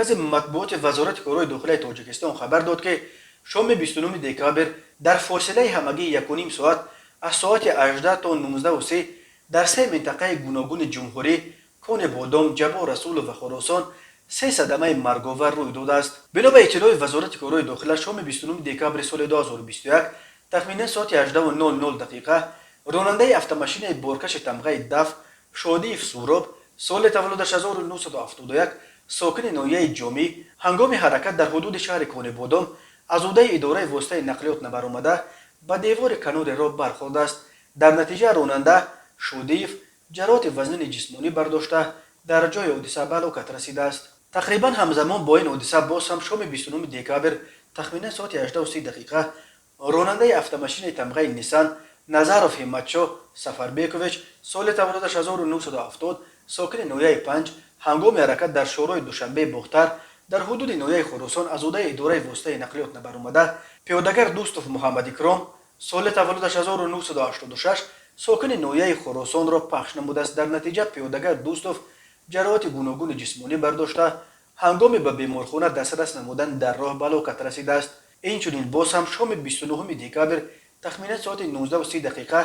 Маркази матбуоти Вазорати корҳои дохилаи Тоҷикистон хабар дод, ки шоми 29 декабр дар фосилаи ҳамагӣ 1,5 соат, аз соати 18 то 19:30, дар се минтақаи гуногуни ҷумҳурӣ: Кони Бодом, Ҷаббор Расулов ва Хуросон се садамаи марговар рӯй додааст. Бино ба иттилои Вазорати корҳои дохила, шоми 29 декабри соли 2021, тахминан соати 18:00 дақиқа, ронандаи автомашинаи боркаши тамғаи ДАФ Шодиев Суроб, соли таваллудаш 1971, сокини ноҳияи Ҷомӣ, ҳангоми ҳаракат дар ҳудуди шаҳри Конибодом аз ӯҳдаи идораи воситаи нақлиёт набаромада, ба девори канори роҳ бархӯрдааст. Дар натиҷа ронанда Шодиев ҷароҳати вазнини ҷисмонӣ бардошта, дар ҷои ҳодиса ба ҳалокат расидааст. Тақрибан ҳамзамон бо ин ҳодиса, боз ҳам шоми 29 декабр, тахминан соати 18:30 дақиқа, ронандаи автомашинаи тамғаи Нисан Назаров Ҳимматшоҳ Сафарбекович, соли таваллудаш 1970, сокини ноҳияи Панҷ, ҳангоми ҳаракат дар шоҳроҳи Душанбеи Бохтар дар ҳудуди ноҳияи Хуросон аз ӯҳдаи идораи воситаи нақлиёт набаромада, пиёдагард Дӯстов Муҳаммадикром, соли таваллудаш 1986, сокини ноҳияи Хуросонро пахш намудааст. Дар натиҷа пиёдагард Дӯстов ҷароҳати гуногуни ҷисмонӣ бардошта, ҳангоми ба беморхона дастрас намудан дар роҳ ба ҳалокат расидааст. Инчунин боз ҳам шоми 29 декабр, тахминан соати 19:30 дақиқа,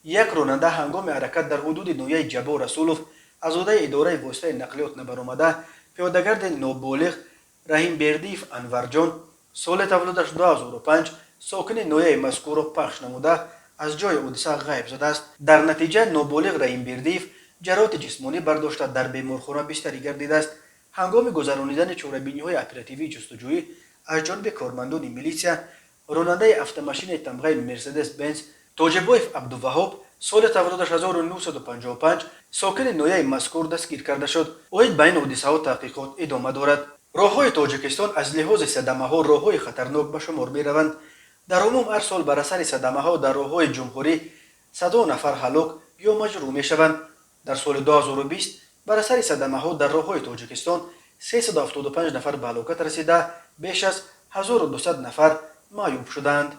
як ронанда ҳангоми ҳаракат дар ҳудуди ноҳияи Ҷаббор Расулов аз ӯҳдаи идораи воситаи нақлиёт набаромада, пиёдагарди ноболиғ Раҳимбердиев Анварҷон, соли таваллудаш 2005, сокини ноҳияи мазкурро пахш намуда, аз ҷои ҳодиса ғайб задааст. Дар натиҷа ноболиғ Раҳимбердиев ҷароҳати ҷисмонӣ бардошта, дар беморхона бистарӣ гардидааст. Ҳангоми гузаронидани чорабиниҳои оперативии ҷустуҷӯӣ аз ҷониби кормандони милитсия ронандаи автомашинаи тамғаи Мерседес Бенз Тоҷибоев Абдуваҳоб, соли таваллудаш 1955, сокини ноҳияи мазкур дастгир карда шуд. Оид ба ин ҳодисаҳо таҳқиқот идома дорад. Роҳҳои Тоҷикистон аз лиҳози садамаҳо роҳҳои хатарнок ба шумор мераванд. Дар умум ҳар сол бар асари садамаҳо дар роҳҳои ҷумҳурӣ садҳо нафар ҳалок ё маҷрӯҳ мешаванд. Дар соли 2020 бар асари садамаҳо дар роҳҳои Тоҷикистон 375 нафар ба ҳалокат расида, беш аз 1200 нафар маъюб шуданд.